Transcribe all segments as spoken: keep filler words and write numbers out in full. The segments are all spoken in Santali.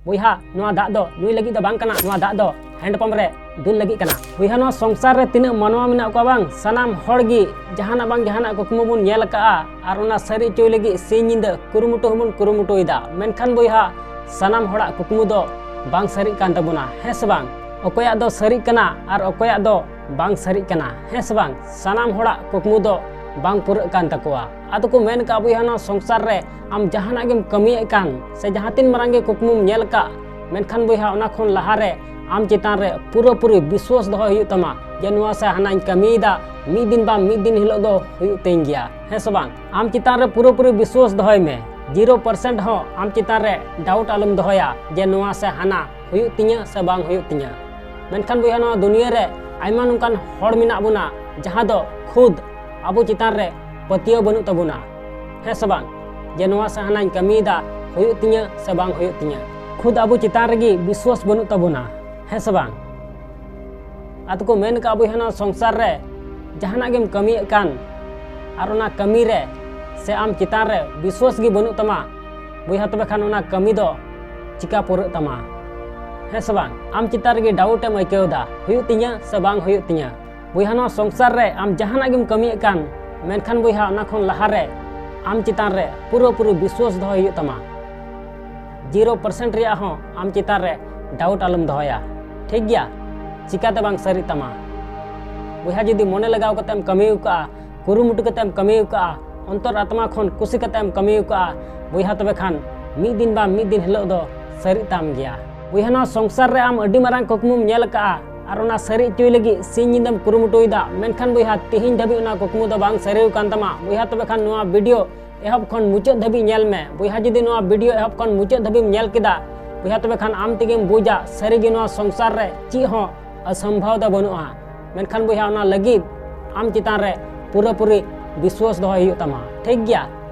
ᱵᱚᱭᱦᱟ, ᱱᱚᱣᱟ ᱫᱟᱜ ᱫᱚ ᱧᱩᱭ ᱞᱟᱹᱜᱤᱫ ᱫᱚ ᱵᱟᱝ ᱠᱟᱱᱟ, ᱱᱚᱣᱟ ᱫᱟᱜ ᱫᱚ ᱦᱮᱱᱰᱯᱟᱢᱯ ᱨᱮ ᱫᱩᱞ ᱞᱟᱹᱜᱤᱫ ᱠᱟᱱᱟ᱾ ᱵᱚᱭᱦᱟ, ᱱᱚᱣᱟ ᱥᱚᱝᱥᱟᱨ ᱨᱮ ᱛᱤᱱᱟᱹᱜ ᱢᱟᱱᱣᱟ ᱢᱮᱱᱟᱜ ᱠᱚᱣᱟ ᱵᱟᱝ, ᱥᱟᱱᱟᱢ ᱦᱚᱲ ᱜᱮ ᱡᱟᱦᱟᱱᱟᱜ ᱵᱟᱝ ᱡᱟᱦᱟᱱᱟᱜ ᱠᱩᱠᱢᱩ ᱵᱚᱱ ᱧᱮᱞ ᱟᱠᱟᱫᱼᱟ ᱟᱨ ᱚᱱᱟ ᱥᱟᱹᱨᱤ ᱦᱚᱪᱚᱭ ᱞᱟᱹᱜᱤᱫ ᱥᱤᱧ ᱧᱤᱫᱟᱹ ᱠᱩᱨᱩᱢᱩᱴᱩ ᱦᱚᱸᱵᱚᱱ ᱠᱩᱨᱩᱢᱩᱴᱩᱭᱮᱫᱟ, ᱢᱮᱱᱠᱷᱟᱱ ᱵᱚᱭᱦᱟ, ᱥᱟᱱᱟᱢ ᱦᱚᱲᱟᱜ ᱠᱩᱠᱢᱩ ᱫᱚ ᱵᱟᱝ ᱥᱟᱹᱨᱤᱜ ᱠᱟᱱ ᱛᱟᱵᱚᱱᱟ, ᱦᱮᱸ ᱥᱮ ᱵᱟᱝ? ᱚᱠᱚᱭᱟᱜ ᱫᱚ ᱥᱟᱹᱨᱤᱜ ᱠᱟᱱᱟ ᱟᱨ ᱚᱠᱚᱭᱟᱜ ᱫᱚ ᱵᱟᱝ ᱥᱟᱹᱨᱤᱜ ᱠᱟᱱᱟ, ᱦᱮᱸ ᱥᱮ ᱵᱟᱝ? ᱥᱟᱱᱟᱢ ᱦᱚᱲᱟᱜ ᱠᱩᱠᱢᱩ ᱫᱚ ᱵᱟᱝ ᱯᱩᱨᱟᱹᱜ ᱠᱟᱱ ᱛᱟᱠᱚᱣᱟ᱾ ᱟᱫᱚ ᱠᱚ ᱢᱮᱱ ᱠᱟᱜᱼᱟ, ᱵᱚᱭᱦᱟ, ᱱᱚᱣᱟ ᱥᱚᱝᱥᱟᱨ ᱨᱮ ᱟᱢ ᱡᱟᱦᱟᱱᱟᱜ ᱜᱮᱢ ᱠᱟᱹᱢᱤᱭᱮᱫ ᱠᱟᱱ ᱥᱮ ᱡᱟᱦᱟᱸ ᱛᱤᱱ ᱢᱟᱨᱟᱝ ᱜᱮ ᱠᱩᱠᱢᱩᱢ ᱧᱮᱞ ᱠᱟᱜ, ᱢᱮᱱᱠᱷᱟᱱ ᱵᱚᱭᱦᱟ, ᱚᱱᱟ ᱠᱷᱚᱱ ᱞᱟᱦᱟᱨᱮ ᱟᱢ ᱪᱮᱛᱟᱱ ᱨᱮ ᱯᱩᱨᱟᱹᱯᱩᱨᱤ ᱵᱤᱥᱣᱟᱥ ᱫᱚᱦᱚᱭ ᱦᱩᱭᱩᱜ ᱛᱟᱢᱟ ᱡᱮ ᱱᱚᱣᱟ ᱥᱮ ᱦᱟᱱᱟᱧ ᱠᱟᱹᱢᱤᱭᱮᱫᱟ, ᱢᱤᱫ ᱫᱤᱱ ᱵᱟᱝ ᱢᱤᱫ ᱫᱤᱱ ᱦᱤᱞᱳᱜ ᱫᱚ ᱦᱩᱭᱩᱜ ᱛᱤᱧ ᱜᱮᱭᱟ, ᱦᱮᱸ ᱥᱮ ᱵᱟᱝ? ᱟᱢ ᱪᱮᱛᱟᱱ ᱨᱮ ᱯᱩᱨᱟᱹᱯᱩᱨᱤ ᱵᱤᱥᱣᱟᱥ ᱫᱚᱦᱚᱭ ᱢᱮ, ᱡᱤᱨᱳ ᱯᱟᱨᱥᱮᱱᱴ ᱦᱚᱸ ᱟᱢ ᱪᱮᱛᱟᱱ ᱨᱮ ᱰᱟᱣᱩᱴ ᱟᱞᱚᱢ ᱫᱚᱦᱚᱭᱟ ᱡᱮ ᱱᱚᱣᱟ ᱥᱮ ᱦᱟᱱᱟ ᱦᱩᱭᱩᱜ ᱛᱤᱧᱟᱹ ᱥᱮ ᱵᱟᱝ ᱦᱩᱭᱩᱜ ᱛᱤᱧᱟᱹ᱾ ᱢᱮᱱᱠᱷᱟᱱ ᱵᱚᱭᱦᱟ, ᱱᱚᱣᱟ ᱫᱩᱱᱤᱭᱟᱹ ᱨᱮ ᱟᱭᱢᱟ ᱱᱚᱝᱠᱟᱱ ᱦᱚᱲ ᱢᱮᱱᱟᱜ ᱵᱚᱱᱟ ᱡᱟᱦᱟᱸ ᱫᱚ ᱠᱷᱩᱫ ᱟᱵᱚ ᱪᱮᱛᱟᱱ ᱨᱮ ᱯᱟᱹᱛᱭᱟᱹᱣ ᱵᱟᱹᱱᱩᱜ ᱛᱟᱵᱚᱱᱟ, ᱦᱮᱸ ᱥᱮ ᱵᱟᱝ? ᱡᱮ ᱱᱚᱣᱟ ᱥᱮ ᱦᱟᱱᱟᱧ ᱠᱟᱹᱢᱤᱭᱮᱫᱟ, ᱦᱩᱭᱩᱜ ᱛᱤᱧᱟᱹ ᱥᱮ ᱵᱟᱝ ᱦᱩᱭᱩᱜ ᱛᱤᱧᱟᱹ, ᱠᱷᱩᱫ ᱟᱵᱚ ᱪᱮᱛᱟᱱ ᱨᱮᱜᱮ ᱵᱤᱥᱣᱟᱥ ᱵᱟᱹᱱᱩᱜ ᱛᱟᱵᱚᱱᱟ, ᱦᱮᱸ ᱥᱮ ᱵᱟᱝ? ᱟᱫᱚ ᱠᱚ ᱢᱮᱱ ᱠᱟᱜᱼᱟ, ᱵᱚᱭᱦᱟ, ᱱᱚᱣᱟ ᱥᱚᱝᱥᱟᱨ ᱨᱮ ᱡᱟᱦᱟᱱᱟᱜ ᱜᱮᱢ ᱠᱟᱹᱢᱤᱭᱮᱫ ᱠᱟᱱ ᱟᱨ ᱚᱱᱟ ᱠᱟᱹᱢᱤ ᱨᱮ ᱥᱮ ᱟᱢ ᱪᱮᱛᱟᱱ ᱨᱮ ᱵᱤᱥᱣᱟᱥ ᱜᱮ ᱵᱟᱹᱱᱩᱜ ᱛᱟᱢᱟ, ᱵᱚᱭᱦᱟ, ᱛᱚᱵᱮ ᱠᱷᱟᱱ ᱚᱱᱟ ᱠᱟᱹᱢᱤ ᱫᱚ ᱪᱤᱠᱟ ᱯᱩᱨᱟᱹᱜ ᱛᱟᱢᱟ? ᱦᱮᱸ ᱥᱮ ᱵᱟᱝ? ᱟᱢ ᱪᱮᱛᱟᱱ ᱨᱮᱜᱮ ᱰᱟᱣᱩᱴ ᱮᱢ ᱟᱹᱭᱠᱟᱹᱣ ᱮᱫᱟ, ᱦᱩᱭᱩᱜ ᱛᱤᱧᱟᱹ ᱥᱮ ᱵᱟᱝ ᱦᱩᱭᱩᱜ ᱛᱤᱧᱟᱹ? ᱵᱚᱭᱦᱟ, ᱱᱚᱣᱟ ᱥᱚᱝᱥᱟᱨ ᱨᱮ ᱟᱢ ᱡᱟᱦᱟᱱᱟᱜ ᱜᱮᱢ ᱠᱟᱹᱢᱤᱭᱮᱫ ᱠᱟᱱ, ᱢᱮᱱᱠᱷᱟᱱ ᱵᱚᱭᱦᱟ, ᱚᱱᱟ ᱠᱷᱚᱱ ᱞᱟᱦᱟᱨᱮ ᱟᱢ ᱪᱮᱛᱟᱱ ᱨᱮ ᱯᱩᱨᱟᱹᱯᱩᱨᱤ ᱵᱤᱥᱣᱟᱥ ᱫᱚᱦᱚᱭ ᱦᱩᱭᱩᱜ ᱛᱟᱢᱟ᱾ ᱡᱤᱨᱳ ᱯᱟᱨᱥᱮᱱᱴ ᱨᱮᱭᱟᱜ ᱦᱚᱸ ᱟᱢ ᱪᱮᱛᱟᱱ ᱨᱮ ᱰᱟᱣᱩᱴ ᱟᱞᱚᱢ ᱫᱚᱦᱚᱭᱟ, ᱴᱷᱤᱠ ᱜᱮᱭᱟ? ᱪᱤᱠᱟᱛᱮ ᱵᱟᱝ ᱥᱟᱹᱨᱤᱜ ᱛᱟᱢᱟ? ᱵᱚᱭᱦᱟ, ᱡᱩᱫᱤ ᱢᱚᱱᱮ ᱞᱟᱜᱟᱣ ᱠᱟᱛᱮᱢ ᱠᱟᱹᱢᱤ ᱟᱠᱟᱫᱼᱟ, ᱠᱩᱨᱩᱢᱩᱴᱩ ᱠᱟᱛᱮᱢ ᱠᱟᱹᱢᱤ ᱟᱠᱟᱫᱼᱟ, ᱚᱱᱛᱚᱨ ᱟᱛᱢᱟ ᱠᱷᱚᱱ ᱠᱩᱥᱤ ᱠᱟᱛᱮᱢ ᱠᱟᱹᱢᱤ ᱟᱠᱟᱫᱼᱟ, ᱵᱚᱭᱦᱟ, ᱛᱚᱵᱮ ᱠᱷᱟᱱ ᱢᱤᱫ ᱫᱤᱱ ᱵᱟᱝ ᱢᱤᱫ ᱫᱤᱱ ᱦᱤᱞᱳᱜ ᱫᱚ ᱥᱟᱹᱨᱤᱜ ᱛᱟᱢ ᱜᱮᱭᱟ᱾ ᱵᱚᱭᱦᱟ, ᱱᱚᱣᱟ ᱥᱚᱝᱥᱟᱨ ᱨᱮ ᱟᱢ ᱟᱹᱰᱤ ᱢᱟᱨᱟᱝ ᱠᱩᱠᱢᱩᱢ ᱧᱮᱞ ᱟᱠᱟᱫᱼᱟ ᱟᱨ ᱚᱱᱟ ᱥᱟᱹᱨᱤ ᱦᱚᱪᱚᱭ ᱞᱟᱹᱜᱤᱫ ᱥᱤᱧ ᱧᱤᱫᱟᱹᱢ ᱠᱩᱨᱩᱢᱩᱴᱩᱭᱮᱫᱟ, ᱢᱮᱱᱠᱷᱟᱱ ᱵᱚᱭᱦᱟ, ᱛᱮᱦᱮᱧ ᱫᱷᱟᱹᱵᱤᱡ ᱚᱱᱟ ᱠᱩᱠᱢᱩ ᱫᱚ ᱵᱟᱝ ᱥᱟᱹᱨᱤ ᱟᱠᱟᱱ ᱛᱟᱢᱟ᱾ ᱵᱚᱭᱦᱟ, ᱛᱚᱵᱮ ᱠᱷᱟᱱ ᱱᱚᱣᱟ ᱵᱷᱤᱰᱤᱭᱳ ᱮᱦᱚᱵ ᱠᱷᱚᱱ ᱢᱩᱪᱟᱹᱫ ᱫᱷᱟᱹᱵᱤᱡ ᱧᱮᱞ ᱢᱮ᱾ ᱵᱚᱭᱦᱟ, ᱡᱩᱫᱤ ᱱᱚᱣᱟ ᱵᱷᱤᱰᱤᱭᱳ ᱮᱦᱚᱵ ᱠᱷᱚᱱ ᱢᱩᱪᱟᱹᱫ ᱫᱷᱟᱹᱵᱤᱡ ᱧᱮᱞ ᱠᱮᱫᱟ, ᱵᱚᱭᱦᱟ, ᱛᱚᱵᱮ ᱠᱷᱟᱱ ᱟᱢ ᱛᱮᱜᱮᱢ ᱵᱩᱡᱟ ᱥᱟᱹᱨᱤᱜᱮ ᱱᱚᱣᱟ ᱥᱚᱝᱥᱟᱨ ᱨᱮ ᱪᱮᱫ ᱦᱚᱸ ᱚᱥᱚᱢᱵᱷᱚᱵ ᱫᱚ ᱵᱟᱹᱱᱩᱜᱼᱟ᱾ ᱢᱮᱱᱠᱷᱟᱱ ᱵᱚᱭᱦᱟ, ᱚᱱᱟ ᱞᱟᱹᱜᱤᱫ ᱟᱢ ᱪᱮᱛᱟᱱ ᱨᱮ ᱯᱩᱨᱟᱹᱯᱩᱨᱤ ᱵᱤᱥᱣᱟᱥ ᱫᱚᱦᱚᱭ ᱦᱩᱭᱩᱜ ᱛᱟᱢᱟ, ᱴᱷᱤᱠ ᱜᱮᱭᱟ?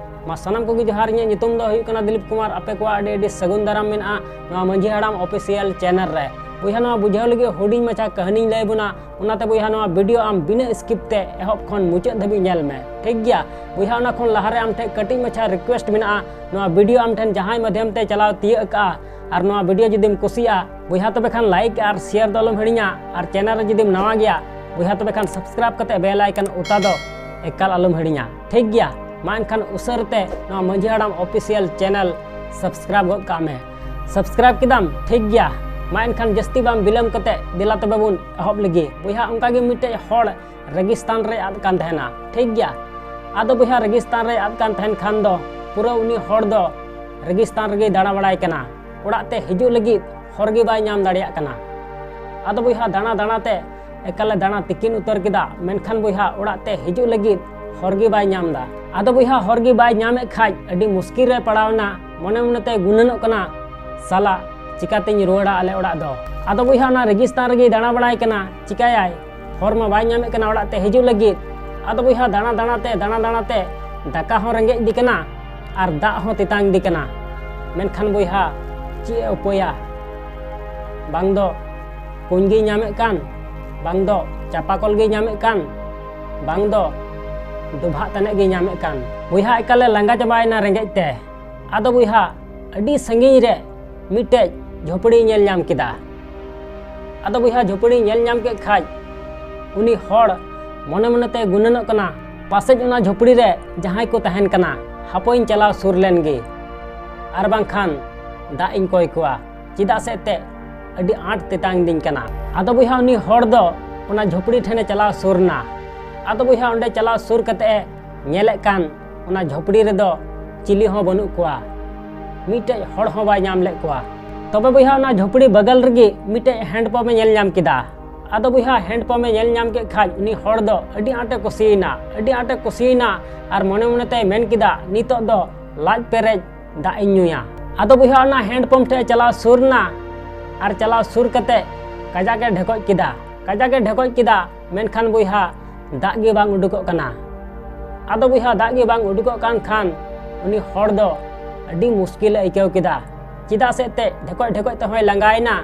ᱢᱟ ᱥᱟᱱᱟᱢ ᱠᱚᱜᱮ ᱡᱚᱦᱟᱨ, ᱤᱧᱟᱹᱜ ᱧᱩᱛᱩᱢ ᱫᱚ ᱦᱩᱭᱩᱜ ᱠᱟᱱᱟ ᱫᱤᱞᱤᱯ ᱠᱩᱢᱟᱨ᱾ ᱟᱯᱮ ᱠᱚᱣᱟᱜ ᱟᱹᱰᱤ ᱟᱹᱰᱤ ᱥᱟᱹᱜᱩᱱ ᱫᱟᱨᱟᱢ ᱢᱮᱱᱟᱜᱼᱟ ᱱᱚᱣᱟ ᱢᱟᱹᱡᱷᱤ ᱦᱟᱲᱟᱢ ᱚᱯᱷᱤᱥᱤᱭᱟᱞ ᱪᱮᱱᱮᱞ ᱨᱮ᱾ ᱵᱚᱭᱦᱟ, ᱱᱚᱣᱟ ᱵᱩᱡᱷᱟᱹᱣ ᱞᱟᱹᱜᱤᱫ ᱦᱩᱰᱤᱧ ᱢᱟᱪᱷᱟ ᱠᱟᱹᱦᱱᱤᱧ ᱞᱟᱹᱭ ᱵᱚᱱᱟ, ᱚᱱᱟᱛᱮ ᱵᱚᱭᱦᱟ, ᱱᱚᱣᱟ ᱵᱷᱤᱰᱤᱭᱳ ᱟᱢ ᱵᱤᱱᱟᱹ ᱥᱠᱤᱯ ᱛᱮ ᱮᱦᱚᱵ ᱠᱷᱚᱱ ᱢᱩᱪᱟᱹᱫ ᱫᱷᱟᱹᱵᱤᱡ ᱧᱮᱞ ᱢᱮ, ᱴᱷᱤᱠ ᱜᱮᱭᱟ? ᱵᱚᱭᱦᱟ, ᱚᱱᱟ ᱠᱷᱚᱱ ᱞᱟᱦᱟᱨᱮ ᱟᱢ ᱴᱷᱮᱱ ᱠᱟᱹᱴᱤᱡ ᱢᱟᱪᱷᱟ ᱨᱤᱠᱩᱭᱮᱥᱴ ᱢᱮᱱᱟᱜᱼᱟ, ᱱᱚᱣᱟ ᱵᱷᱤᱰᱤᱭᱳ ᱟᱢ ᱴᱷᱮᱱ ᱡᱟᱦᱟᱸᱭ ᱢᱟᱫᱷᱭᱚᱢ ᱛᱮ ᱪᱟᱞᱟᱣ ᱛᱤᱭᱟᱹᱜ ᱟᱠᱟᱜᱼᱟ, ᱟᱨ ᱱᱚᱣᱟ video ᱡᱩᱫᱤᱢ ᱠᱩᱥᱤᱭᱟᱜᱼᱟ ᱵᱚᱭᱦᱟ, ᱛᱚᱵᱮ ᱠᱷᱟᱱ like ᱟᱨ share ᱫᱚ ᱟᱞᱚᱢ ᱦᱤᱲᱤᱧᱟ᱾ ᱟᱨ channel ᱨᱮ ᱡᱩᱫᱤᱢ ᱱᱟᱣᱟ ᱜᱮᱭᱟ ᱵᱚᱭᱦᱟ, ᱛᱚᱵᱮ ᱠᱷᱟᱱ subscribe ᱠᱟᱛᱮ bell icon ᱚᱛᱟ ᱫᱚ ᱮᱠᱟᱞ ᱟᱞᱚᱢ ᱦᱤᱲᱤᱧᱟ, ᱴᱷᱤᱠ ᱜᱮᱭᱟ? ᱢᱟ ᱮᱱᱠᱷᱟᱱ ᱩᱥᱟᱹᱨᱟ ᱛᱮ ᱱᱚᱣᱟ ᱢᱟᱹᱡᱷᱤ ᱦᱟᱲᱟᱢ official channel subscribe ᱜᱚᱫ ᱠᱟᱜ ᱢᱮ᱾ Subscribe ᱠᱮᱫᱟᱢ, ᱴᱷᱤᱠ ᱜᱮᱭᱟ᱾ ᱢᱟ ᱮᱱᱠᱷᱟᱱ ᱡᱟᱹᱥᱛᱤ ᱵᱟᱝ ᱵᱤᱞᱚᱢ ᱠᱟᱛᱮ ᱫᱮᱞᱟ ᱛᱚᱵᱮ ᱵᱚᱱ ᱮᱦᱚᱵ ᱞᱮᱜᱮ᱾ ᱵᱚᱭᱦᱟ, ᱚᱱᱠᱟ ᱜᱮ ᱢᱤᱫᱴᱮᱡ ᱦᱚᱲ ᱨᱮᱜᱤᱥᱛᱟᱱ ᱨᱮᱭ ᱟᱫ ᱠᱟᱱ ᱛᱟᱦᱮᱱᱟ, ᱴᱷᱤᱠ ᱜᱮᱭᱟ? ᱟᱫᱚ ᱵᱚᱭᱦᱟ, ᱨᱮᱜᱤᱥᱛᱟᱱ ᱨᱮᱭ ᱟᱫ ᱠᱟᱱ ᱛᱟᱦᱮᱱ ᱠᱷᱟᱱ ᱫᱚ ᱯᱩᱨᱟᱹ ᱩᱱᱤ ᱦᱚᱲ ᱫᱚ ᱨᱮᱜᱤᱥᱛᱟᱱ ᱨᱮᱜᱮᱭ ᱫᱟᱬᱟ ᱵᱟᱲᱟᱭ ᱠᱟᱱᱟ, ᱚᱲᱟᱜ ᱛᱮ ᱦᱤᱡᱩᱜ ᱞᱟᱹᱜᱤᱫ ᱦᱚᱨ ᱜᱮ ᱵᱟᱭ ᱧᱟᱢ ᱫᱟᱲᱮᱭᱟᱜ ᱠᱟᱱᱟ᱾ ᱟᱫᱚ ᱵᱚᱭᱦᱟ, ᱫᱟᱬᱟ ᱫᱟᱬᱟ ᱛᱮ ᱮᱠᱟᱞᱮ ᱫᱟᱬᱟ ᱛᱤᱠᱤᱱ ᱩᱛᱟᱹᱨ ᱠᱮᱫᱟ, ᱢᱮᱱᱠᱷᱟᱱ ᱵᱚᱭᱦᱟ, ᱚᱲᱟᱜ ᱛᱮ ᱦᱤᱡᱩᱜ ᱞᱟᱹᱜᱤᱫ ᱦᱚᱨ ᱜᱮ ᱵᱟᱭ ᱧᱟᱢ ᱮᱫᱟ᱾ ᱟᱫᱚ ᱵᱚᱭᱦᱟ, ᱦᱚᱨ ᱜᱮ ᱵᱟᱭ ᱧᱟᱢᱮᱫ ᱠᱷᱟᱡ ᱟᱹᱰᱤ ᱢᱩᱥᱠᱤᱞ ᱨᱮ ᱯᱟᱲᱟᱣ ᱮᱱᱟ᱾ ᱢᱚᱱᱮ ᱢᱚᱱᱮ ᱛᱮ ᱜᱩᱱᱟᱹᱱᱚᱜ ᱠᱟᱱᱟ, ᱥᱟᱞᱟ, ᱪᱤᱠᱟᱛᱮᱧ ᱨᱩᱣᱟᱹᱲᱟ ᱟᱞᱮ ᱚᱲᱟᱜ ᱫᱚ? ᱟᱫᱚ ᱵᱚᱭᱦᱟ, ᱚᱱᱟ ᱨᱮᱜᱤᱥᱛᱟᱱ ᱨᱮᱜᱮᱭ ᱫᱟᱬᱟ ᱵᱟᱲᱟᱭ ᱠᱟᱱᱟ, ᱪᱤᱠᱟᱭᱟᱭ? ᱦᱚᱨ ᱢᱟ ᱵᱟᱭ ᱧᱟᱢᱮᱫ ᱠᱟᱱᱟ ᱚᱲᱟᱜ ᱛᱮ ᱦᱤᱡᱩᱜ ᱞᱟᱹᱜᱤᱫ᱾ ᱟᱫᱚ ᱵᱚᱭᱦᱟ, ᱫᱟᱬᱟ ᱫᱟᱬᱟ ᱛᱮ, ᱫᱟᱬᱟ ᱫᱟᱬᱟ ᱛᱮ ᱫᱟᱠᱟ ᱦᱚᱸ ᱨᱮᱸᱜᱮᱡ ᱤᱫᱤ ᱠᱟᱱᱟ ᱟᱨ ᱫᱟᱜ ᱦᱚᱸ ᱛᱮᱛᱟᱝ ᱤᱫᱤ ᱠᱟᱱᱟ᱾ ᱢᱮᱱᱠᱷᱟᱱ ᱵᱚᱭᱦᱟ, ᱪᱮᱫ ᱮ ᱩᱯᱟᱹᱭᱟ? ᱵᱟᱝ ᱫᱚ ᱠᱩᱧ ᱜᱮᱭ ᱧᱟᱢᱮᱫ ᱠᱟᱱ, ᱵᱟᱝ ᱫᱚ ᱪᱟᱯᱟᱠᱚᱞ ᱜᱮᱭ ᱧᱟᱢᱮᱫ ᱠᱟᱱ, ᱵᱟᱝ ᱫᱚ ᱰᱚᱵᱷᱟᱜ ᱛᱟᱱᱮᱡ ᱜᱮᱭ ᱧᱟᱢᱮᱫ ᱠᱟᱱ᱾ ᱵᱚᱭᱦᱟ, ᱮᱠᱟᱞᱮ ᱞᱟᱸᱜᱟ ᱪᱟᱵᱟᱭᱮᱱᱟ ᱨᱮᱸᱜᱮᱡ ᱛᱮ᱾ ᱟᱫᱚ ᱵᱚᱭᱦᱟ, ᱟᱹᱰᱤ ᱥᱟᱺᱜᱤᱧ ᱨᱮ ᱢᱤᱫᱴᱮᱡ ᱡᱷᱚᱯᱲᱤᱭ ᱧᱮᱞ ᱧᱟᱢ ᱠᱮᱫᱟ᱾ ᱟᱫᱚ ᱵᱚᱭᱦᱟ, ᱡᱷᱚᱯᱲᱤᱭ ᱧᱮᱞ ᱧᱟᱢ ᱠᱮᱫ ᱠᱷᱟᱡ ᱩᱱᱤ ᱦᱚᱲ ᱢᱚᱱᱮ ᱢᱚᱱᱮ ᱛᱮ ᱜᱩᱱᱟᱹᱱᱚᱜ ᱠᱟᱱᱟ, ᱯᱟᱥᱮᱡ ᱚᱱᱟ ᱡᱷᱚᱯᱲᱤ ᱨᱮ ᱡᱟᱦᱟᱸᱭ ᱠᱚ ᱛᱟᱦᱮᱱ ᱠᱟᱱᱟ, ᱦᱟᱯᱳᱭᱤᱧ ᱪᱟᱞᱟᱣ ᱥᱩᱨ ᱞᱮᱱ ᱜᱮ, ᱟᱨ ᱵᱟᱝᱠᱷᱟᱱ ᱫᱟᱜ ᱤᱧ ᱠᱚᱭ ᱠᱚᱣᱟ, ᱪᱮᱫᱟᱜ ᱥᱮ ᱮᱱᱛᱮᱫ ᱟᱹᱰᱤ ᱟᱸᱴ ᱛᱮᱛᱟᱝ ᱤᱫᱤᱧ ᱠᱟᱱᱟ᱾ ᱟᱫᱚ ᱵᱚᱭᱦᱟ, ᱩᱱᱤ ᱦᱚᱲ ᱫᱚ ᱚᱱᱟ ᱡᱷᱚᱯᱲᱤ ᱴᱷᱮᱱᱮ ᱪᱟᱞᱟᱣ ᱥᱩᱨ ᱮᱱᱟ᱾ ᱟᱫᱚ ᱵᱚᱭᱦᱟ, ᱚᱸᱰᱮ ᱪᱟᱞᱟᱣ ᱥᱩᱨ ᱠᱟᱛᱮ ᱮ ᱧᱮᱞᱮᱫ ᱠᱟᱱ ᱚᱱᱟ ᱡᱷᱚᱯᱲᱤ ᱨᱮᱫᱚ ᱪᱤᱞᱤ ᱦᱚᱸ ᱵᱟᱹᱱᱩᱜ ᱠᱚᱣᱟ, ᱢᱤᱫᱴᱮᱡ ᱦᱚᱲ ᱦᱚᱸ ᱵᱟᱭ ᱧᱟᱢ ᱞᱮᱫ ᱠᱚᱣᱟ᱾ ᱛᱚᱵᱮ ᱵᱚᱭᱦᱟ, ᱚᱱᱟ ᱡᱷᱚᱯᱲᱤ ᱵᱟᱜᱟᱞ ᱨᱮᱜᱮ ᱢᱤᱫᱴᱮᱡ ᱦᱮᱱᱰᱯᱚᱢᱯ ᱮ ᱧᱮᱞ ᱧᱟᱢ ᱠᱮᱫᱟ᱾ ᱟᱫᱚ ᱵᱚᱭᱦᱟ, ᱦᱮᱱᱰᱯᱚᱢᱯ ᱮ ᱧᱮᱞ ᱧᱟᱢ ᱠᱮᱫ ᱠᱷᱟᱡ ᱩᱱᱤ ᱦᱚᱲ ᱫᱚ ᱟᱹᱰᱤ ᱟᱸᱴᱮ ᱠᱩᱥᱤᱭᱮᱱᱟ, ᱟᱹᱰᱤ ᱟᱸᱴᱮ ᱠᱩᱥᱤᱭᱮᱱᱟ᱾ ᱟᱨ ᱢᱚᱱᱮ ᱢᱚᱱᱮ ᱛᱮᱭ ᱢᱮᱱ ᱠᱮᱫᱟ, ᱱᱤᱛᱚᱜ ᱫᱚ ᱞᱟᱡ ᱯᱮᱨᱮᱡ ᱫᱟᱜ ᱤᱧ ᱧᱩᱭᱟ᱾ ᱟᱫᱚ ᱵᱚᱭᱦᱟ, ᱚᱱᱟ ᱦᱮᱱᱰᱯᱚᱢᱯ ᱴᱷᱮᱡ ᱪᱟᱞᱟᱣ ᱥᱩᱨ ᱮᱱᱟ ᱟᱨ ᱪᱟᱞᱟᱣ ᱥᱩᱨ ᱠᱟᱛᱮ ᱠᱟᱡᱟᱠ ᱮ ᱰᱷᱮᱠᱚᱡ ᱠᱮᱫᱟ, ᱠᱟᱡᱟᱠ ᱮ ᱰᱷᱮᱠᱚᱡ ᱠᱮᱫᱟ᱾ ᱢᱮᱱᱠᱷᱟᱱ ᱵᱚᱭᱦᱟ, ᱫᱟᱜ ᱜᱮ ᱵᱟᱝ ᱩᱰᱩᱠᱚᱜ ᱠᱟᱱᱟ᱾ ᱟᱫᱚ ᱵᱚᱭᱦᱟ, ᱫᱟᱜ ᱜᱮ ᱵᱟᱝ ᱩᱰᱩᱠᱚᱜ ᱠᱟᱱ ᱠᱷᱟᱱ ᱩᱱᱤ ᱦᱚᱲ ᱫᱚ ᱟᱹᱰᱤ ᱢᱩᱥᱠᱤᱞ ᱮ ᱟᱹᱭᱠᱟᱹᱣ ᱠᱮᱫᱟ, ᱪᱮᱫᱟᱜ ᱥᱮ ᱮᱱᱛᱮᱫ ᱰᱷᱮᱠᱚᱡ ᱰᱷᱮᱠᱚᱡ ᱛᱮᱦᱚᱸᱭ ᱞᱟᱸᱜᱟᱭᱮᱱᱟ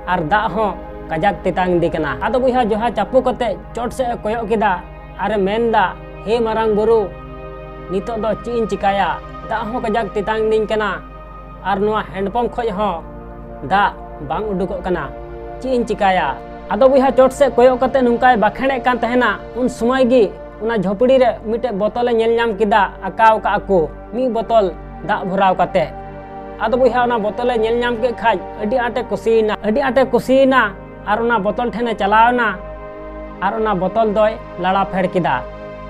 ᱟᱨ ᱫᱟᱜ ᱦᱚᱸ ᱠᱟᱡᱟᱠ ᱛᱮᱛᱟᱝ ᱤᱫᱤ ᱠᱟᱱᱟ᱾ ᱟᱫᱚ ᱵᱚᱭᱦᱟ, ᱡᱚᱦᱟ ᱪᱟᱯᱚ ᱠᱟᱛᱮ ᱪᱚᱴ ᱥᱮᱫ ᱮ ᱠᱚᱭᱚᱜ ᱠᱮᱫᱟ ᱟᱨ ᱮ ᱢᱮᱱᱫᱟ, ᱦᱮ ᱢᱟᱨᱟᱝ ᱵᱩᱨᱩ, ᱱᱤᱛᱚᱜ ᱫᱚ ᱪᱮᱫ ᱤᱧ ᱪᱤᱠᱟᱭᱟ? ᱫᱟᱜ ᱦᱚᱸ ᱠᱟᱡᱟᱠ ᱛᱮᱛᱟᱝ ᱤᱫᱤᱧ ᱠᱟᱱᱟ ᱟᱨ ᱱᱚᱣᱟ ᱦᱮᱱᱰᱯᱚᱢᱯ ᱠᱷᱚᱡ ᱦᱚᱸ ᱫᱟᱜ ᱵᱟᱝ ᱩᱰᱩᱠᱚᱜ ᱠᱟᱱᱟ, ᱪᱮᱫ ᱤᱧ ᱪᱤᱠᱟᱭᱟ? ᱟᱫᱚ ᱵᱚᱭᱦᱟ ᱪᱚᱴ ᱥᱮᱫ ᱠᱚᱭᱚᱜ ᱠᱟᱛᱮ ᱱᱚᱝᱠᱟᱭ ᱵᱟᱠᱷᱮᱲᱮᱫ ᱠᱟᱱ ᱛᱟᱦᱮᱱᱟ᱾ ᱩᱱ ᱥᱚᱢᱚᱭ ᱜᱮ ᱚᱱᱟ ᱡᱷᱚᱯᱲᱤ ᱨᱮ ᱢᱤᱫᱴᱮᱡ ᱵᱚᱛᱚᱞᱮ ᱧᱮᱞ ᱧᱟᱢ ᱠᱮᱫᱟ, ᱟᱠᱟᱣ ᱠᱟᱜᱼᱟ ᱠᱚ ᱢᱤᱫ ᱵᱚᱛᱚᱞ ᱫᱟᱜ ᱵᱷᱚᱨᱟᱣ ᱠᱟᱛᱮ᱾ ᱟᱫᱚ ᱵᱚᱭᱦᱟ ᱚᱱᱟ ᱵᱚᱛᱚᱞᱮ ᱧᱮᱞ ᱧᱟᱢ ᱠᱮᱫ ᱠᱷᱟᱡ ᱟᱹᱰᱤ ᱟᱸᱴᱮ ᱠᱩᱥᱤᱭᱮᱱᱟ, ᱟᱹᱰᱤ ᱟᱸᱴᱮ ᱠᱩᱥᱤᱭᱮᱱᱟ᱾ ᱟᱨ ᱚᱱᱟ ᱵᱚᱛᱚᱞ ᱴᱷᱮᱱᱮ ᱪᱟᱞᱟᱣ ᱮᱱᱟ ᱟᱨ ᱚᱱᱟ ᱵᱚᱛᱚᱞ ᱫᱚᱭ ᱞᱟᱲᱟ ᱯᱷᱮᱰ ᱠᱮᱫᱟ᱾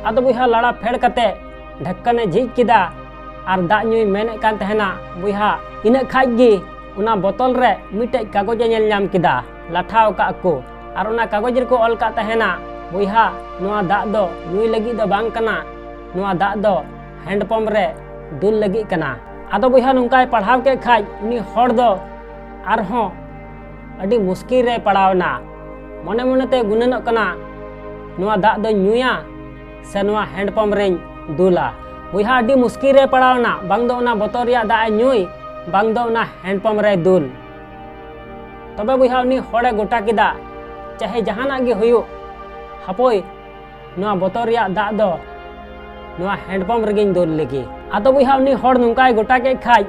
ᱟᱫᱚ ᱵᱚᱭᱦᱟ ᱞᱟᱲᱟ ᱯᱷᱮᱰ ᱠᱟᱛᱮ ᱰᱷᱟᱠᱠᱟᱱᱮ ᱡᱷᱤᱡ ᱠᱮᱫᱟ ᱟᱨ ᱫᱟᱜ ᱧᱩᱭ ᱢᱮᱱᱮᱫ ᱠᱟᱱ ᱛᱟᱦᱮᱱᱟ ᱵᱚᱭᱦᱟ᱾ ᱤᱱᱟᱹᱜ ᱠᱷᱟᱡ ᱜᱮ ᱚᱱᱟ ᱵᱚᱛᱚᱞ ᱨᱮ ᱢᱤᱫᱴᱮᱡ ᱠᱟᱜᱚᱡᱮ ᱧᱮᱞ ᱧᱟᱢ ᱠᱮᱫᱟ, ᱞᱟᱴᱷᱟᱣ ᱠᱟᱜ ᱠᱚ᱾ ᱟᱨ ᱚᱱᱟ ᱠᱟᱜᱚᱡᱽ ᱨᱮᱠᱚ ᱚᱞ ᱠᱟᱜ ᱛᱟᱦᱮᱱᱟ, ᱵᱚᱭᱦᱟ, ᱱᱚᱣᱟ ᱫᱟᱜ ᱫᱚ ᱧᱩᱭ ᱞᱟᱹᱜᱤᱫ ᱫᱚ ᱵᱟᱝ ᱠᱟᱱᱟ, ᱱᱚᱣᱟ ᱫᱟᱜ ᱫᱚ ᱦᱮᱱᱰᱯᱚᱢ ᱨᱮ ᱫᱩᱞ ᱞᱟᱹᱜᱤᱫ ᱠᱟᱱᱟ᱾ ᱟᱫᱚ ᱵᱚᱭᱦᱟ ᱱᱚᱝᱠᱟᱭ ᱯᱟᱲᱦᱟᱣ ᱠᱮᱫ ᱠᱷᱟᱡ ᱩᱱᱤ ᱦᱚᱲ ᱫᱚ ᱟᱨᱦᱚᱸ ᱟᱹᱰᱤ ᱢᱩᱥᱠᱤᱞ ᱨᱮ ᱯᱟᱲᱟᱣ ᱮᱱᱟ᱾ ᱢᱚᱱᱮ ᱢᱚᱱᱮᱛᱮ ᱜᱩᱱᱟᱹᱱᱚᱜ ᱠᱟᱱᱟ, ᱱᱚᱣᱟ ᱫᱟᱜ ᱫᱚᱧ ᱧᱩᱭᱟ ᱥᱮ ᱱᱚᱣᱟ ᱦᱮᱱᱰᱯᱚᱢ ᱨᱮᱧ ᱫᱩᱞᱟ? ᱵᱚᱭᱦᱟ ᱟᱹᱰᱤ ᱢᱩᱥᱠᱤᱞ ᱨᱮ ᱯᱟᱲᱟᱣ ᱮᱱᱟ, ᱵᱟᱝ ᱫᱚ ᱚᱱᱟ ᱵᱚᱛᱚᱞ ᱨᱮᱭᱟᱜ ᱫᱟᱜ ᱮ ᱧᱩᱭ, ᱵᱟᱝ ᱫᱚ ᱚᱱᱟ ᱦᱮᱱᱰᱯᱚᱢ ᱨᱮᱭ ᱫᱩᱞ᱾ ᱛᱚᱵᱮ ᱵᱚᱭᱦᱟ ᱩᱱᱤ ᱦᱚᱲᱮ ᱜᱚᱴᱟ ᱠᱮᱫᱟ, ᱪᱟᱦᱮ ᱡᱟᱦᱟᱱᱟᱜ ᱜᱮ ᱦᱩᱭᱩᱜ, ᱦᱟᱯᱳᱭ ᱱᱚᱣᱟ ᱵᱚᱛᱚᱞ ᱨᱮᱭᱟᱜ ᱫᱟᱜ ᱫᱚ ᱱᱚᱣᱟ ᱦᱮᱱᱰᱯᱚᱢ ᱨᱮᱜᱮᱧ ᱫᱩᱞ ᱞᱮᱜᱮ᱾ ᱟᱫᱚ ᱵᱚᱭᱦᱟ ᱩᱱᱤ ᱦᱚᱲ ᱱᱚᱝᱠᱟᱭ ᱜᱚᱴᱟ ᱠᱮᱫ ᱠᱷᱟᱡ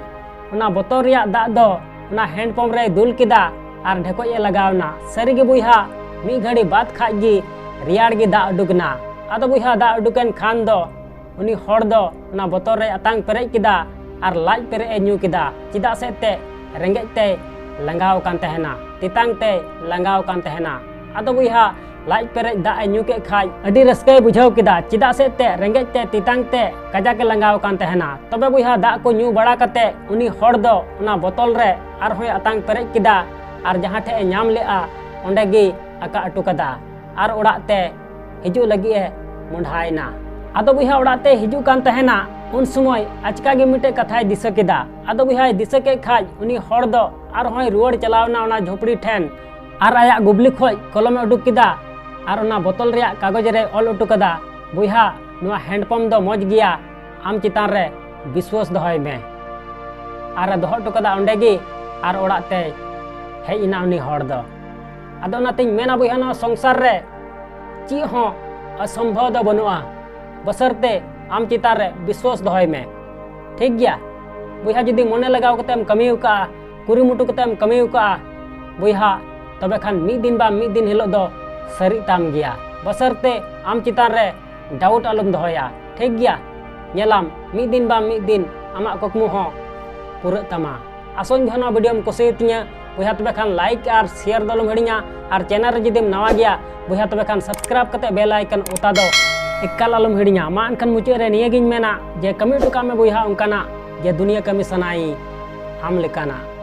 ᱚᱱᱟ ᱵᱚᱛᱚᱞ ᱨᱮᱭᱟᱜ ᱫᱟᱜ ᱫᱚ ᱚᱱᱟ ᱦᱮᱱᱰᱯᱚᱢ ᱨᱮᱭ ᱫᱩᱞ ᱠᱮᱫᱟ ᱟᱨ ᱰᱷᱮᱠᱚᱡ ᱮ ᱞᱟᱜᱟᱣ ᱮᱱᱟ᱾ ᱥᱟᱹᱨᱤᱜᱮ ᱵᱚᱭᱦᱟ ᱢᱤᱫ ᱜᱷᱟᱹᱲᱤ ᱵᱟᱫ ᱠᱷᱟᱡ ᱜᱮ ᱨᱮᱭᱟᱲ ᱜᱮ ᱫᱟᱜ ᱩᱰᱩᱠ ᱮᱱᱟ᱾ ᱟᱫᱚ ᱵᱚᱭᱦᱟ ᱫᱟᱜ ᱩᱰᱩᱠᱮᱱ ᱠᱷᱟᱱ ᱫᱚ ᱩᱱᱤ ᱦᱚᱲ ᱫᱚ ᱚᱱᱟ ᱵᱚᱛᱚᱞ ᱨᱮᱭ ᱟᱛᱟᱝ ᱯᱮᱨᱮᱡ ᱠᱮᱫᱟ ᱟᱨ ᱞᱟᱡ ᱯᱮᱨᱮᱡ ᱮ ᱧᱩ ᱠᱮᱫᱟ᱾ ᱪᱮᱫᱟᱜ ᱥᱮ ᱮᱱᱛᱮᱫ ᱨᱮᱸᱜᱮᱡ ᱛᱮᱭ ᱞᱟᱸᱜᱟᱣ ᱟᱠᱟᱱ ᱛᱟᱦᱮᱱᱟ, ᱛᱮᱛᱟᱝ ᱛᱮᱭ ᱞᱟᱸᱜᱟᱣ ᱟᱠᱟᱱ ᱛᱟᱦᱮᱱᱟ᱾ ᱟᱫᱚ ᱵᱚᱭᱦᱟ ᱞᱟᱡ ᱯᱮᱨᱮᱡ ᱫᱟᱜ ᱮ ᱧᱩ ᱠᱮᱫ ᱠᱷᱟᱡ ᱟᱹᱰᱤ ᱨᱟᱹᱥᱠᱟᱹᱭ ᱵᱩᱡᱷᱟᱹᱣ ᱠᱮᱫᱟ᱾ ᱪᱮᱫᱟᱜ ᱥᱮ ᱮᱱᱛᱮᱫ ᱨᱮᱸᱜᱮᱡ ᱛᱮ ᱛᱮᱛᱟᱝ ᱛᱮ ᱠᱟᱡᱟᱠ ᱮ ᱞᱟᱸᱜᱟᱣ ᱟᱠᱟᱱ ᱛᱟᱦᱮᱱᱟ᱾ ᱛᱚᱵᱮ ᱵᱚᱭᱦᱟ ᱫᱟᱜ ᱠᱚ ᱧᱩ ᱵᱟᱲᱟ ᱠᱟᱛᱮ ᱩᱱᱤ ᱦᱚᱲ ᱫᱚ ᱚᱱᱟ ᱵᱚᱛᱚᱞ ᱨᱮ ᱟᱨᱦᱚᱸᱭ ᱟᱛᱟᱝ ᱯᱮᱨᱮᱡ ᱠᱮᱫᱟ ᱟᱨ ᱡᱟᱦᱟᱸ ᱴᱷᱮᱡ ᱮ ᱧᱟᱢ ᱞᱮᱜᱼᱟ ᱚᱸᱰᱮ ᱜᱮ ᱟᱠᱟ ᱦᱚᱴᱚ ᱠᱟᱫᱟ᱾ ᱟᱨ ᱚᱲᱟᱜ ᱛᱮ ᱦᱤᱡᱩᱜ ᱞᱟᱹᱜᱤᱫ ᱮ ᱢᱚᱸᱰᱷᱟᱭᱮᱱᱟ᱾ ᱟᱫᱚ ᱵᱚᱭᱦᱟ ᱚᱲᱟᱜ ᱛᱮ ᱦᱤᱡᱩᱜ ᱠᱟᱱ ᱛᱟᱦᱮᱱᱟ, ᱩᱱ ᱥᱚᱢᱚᱭ ᱟᱪᱠᱟ ᱜᱮ ᱢᱤᱫᱴᱮᱡ ᱠᱟᱛᱷᱟᱭ ᱫᱤᱥᱟᱹ ᱠᱮᱫᱟ᱾ ᱟᱫᱚ ᱵᱚᱭᱦᱟᱭ ᱫᱤᱥᱟᱹ ᱠᱮᱫ ᱠᱷᱟᱡ ᱩᱱᱤ ᱦᱚᱲ ᱫᱚ ᱟᱨᱦᱚᱸᱭ ᱨᱩᱣᱟᱹᱲ ᱪᱟᱞᱟᱣ ᱮᱱᱟ ᱚᱱᱟ ᱡᱷᱚᱯᱲᱤ ᱴᱷᱮᱱ ᱟᱨ ᱟᱭᱟᱜ ᱜᱩᱵᱞᱤ ᱠᱷᱚᱡ ᱠᱚᱞᱚᱢᱮ ᱩᱰᱩᱠ ᱠᱮᱫᱟ ᱟᱨ ᱚᱱᱟ ᱵᱚᱛᱚᱞ ᱨᱮᱭᱟᱜ ᱠᱟᱜᱚᱡᱽ ᱨᱮᱭ ᱚᱞ ᱦᱚᱴᱚ ᱠᱟᱫᱟ, ᱵᱚᱭᱦᱟ, ᱱᱚᱣᱟ ᱦᱮᱱᱰᱯᱚᱢ ᱫᱚ ᱢᱚᱡᱽ ᱜᱮᱭᱟ, ᱟᱢ ᱪᱮᱛᱟᱱ ᱨᱮ ᱵᱤᱥᱣᱟᱥ ᱫᱚᱦᱚᱭ ᱢᱮ᱾ ᱟᱨ ᱮ ᱫᱚᱦᱚ ᱦᱚᱴᱚ ᱠᱟᱫᱟ ᱚᱸᱰᱮ ᱜᱮ ᱟᱨ ᱚᱲᱟᱜ ᱛᱮᱭ ᱦᱮᱡ ᱮᱱᱟ ᱩᱱᱤ ᱦᱚᱲ ᱫᱚ᱾ ᱟᱫᱚ ᱚᱱᱟᱛᱤᱧ ᱢᱮᱱᱟ ᱵᱚᱭᱦᱟ, ᱱᱚᱣᱟ ᱥᱚᱝᱥᱟᱨ ᱨᱮ ᱪᱮᱫ ᱦᱚᱸ ᱚᱥᱚᱢᱵᱷᱚᱵ ᱫᱚ ᱵᱟᱹᱱᱩᱜᱼᱟ, ᱵᱚᱥᱚᱨᱛᱮ ᱟᱢ ᱪᱮᱛᱟᱱ ᱨᱮ ᱵᱤᱥᱣᱟᱥ ᱫᱚᱦᱚᱭ ᱢᱮ᱾ ᱴᱷᱤᱠ ᱜᱮᱭᱟ ᱵᱚᱭᱦᱟ, ᱡᱩᱫᱤ ᱢᱚᱱᱮ ᱞᱟᱜᱟᱣ ᱠᱟᱛᱮᱢ ᱠᱟᱹᱢᱤ ᱟᱠᱟᱫᱼᱟ, ᱠᱩᱨᱩᱢᱩᱴᱩ ᱠᱟᱛᱮᱢ ᱠᱟᱹᱢᱤ ᱟᱠᱟᱫᱼᱟ ᱵᱚᱭᱦᱟ, ᱛᱚᱵᱮ ᱠᱷᱟᱱ ᱢᱤᱫ ᱫᱤᱱ ᱵᱟᱝ ᱢᱤᱫ ᱫᱤᱱ ᱦᱤᱞᱳᱜ ᱫᱚ ᱥᱟᱹᱨᱤᱜ ᱛᱟᱢ ᱜᱮᱭᱟ᱾ ᱵᱚᱥᱚᱨᱛᱮ ᱟᱢ ᱪᱮᱛᱟᱱ ᱨᱮ ᱰᱟᱣᱩᱴ ᱟᱞᱚᱢ ᱫᱚᱦᱚᱭᱟ, ᱴᱷᱤᱠ ᱜᱮᱭᱟ? ᱧᱮᱞᱟᱢ, ᱢᱤᱫ ᱫᱤᱱ ᱵᱟᱝ ᱢᱤᱫ ᱫᱤᱱ ᱟᱢᱟᱜ ᱠᱩᱠᱢᱩ ᱦᱚᱸ ᱯᱩᱨᱟᱹᱜ ᱛᱟᱢᱟ᱾ ᱟᱥᱚᱧ ᱵᱚᱭᱦᱟ ᱱᱚᱣᱟ ᱵᱷᱤᱰᱤᱭᱳᱢ ᱠᱩᱥᱤᱭᱟᱛᱤᱧᱟ᱾ ᱵᱚᱭᱦᱟ ᱛᱚᱵᱮ ᱠᱷᱟᱱ ᱞᱟᱭᱤᱠ ᱟᱨ ᱥᱮᱭᱟᱨ ᱫᱚ ᱟᱞᱚᱢ ᱦᱤᱲᱤᱧᱟ, ᱟᱨ ᱪᱮᱱᱮᱞ ᱨᱮ ᱡᱩᱫᱤᱢ ᱱᱟᱣᱟ ᱜᱮᱭᱟ ᱵᱚᱭᱦᱟ ᱛᱚᱵᱮ ᱠᱷᱟᱱ ᱥᱟᱵᱥᱠᱨᱟᱭᱤᱵ ᱠᱟᱛᱮ ᱵᱮᱞ ᱟᱭᱠᱚᱱ ᱚᱛᱟ ᱫᱚ ᱮᱠᱟᱞ ᱟᱞᱚᱢ ᱦᱤᱲᱤᱧᱟ᱾ ᱢᱟ ᱮᱱᱠᱷᱟᱱ ᱢᱩᱪᱟᱹᱫ ᱨᱮ ᱱᱤᱭᱟᱹᱜᱤᱧ ᱢᱮᱱᱟ ᱡᱮ ᱠᱟᱹᱢᱤ ᱦᱚᱴᱚ ᱠᱟᱜ ᱢᱮ ᱵᱚᱭᱦᱟ ᱚᱱᱠᱟᱱᱟᱜ ᱡᱮ ᱫᱩᱱᱤᱭᱟᱹ ᱠᱟᱹᱢᱤ ᱥᱟᱱᱟᱭ ᱟᱢ ᱞᱮᱠᱟᱱᱟᱜ᱾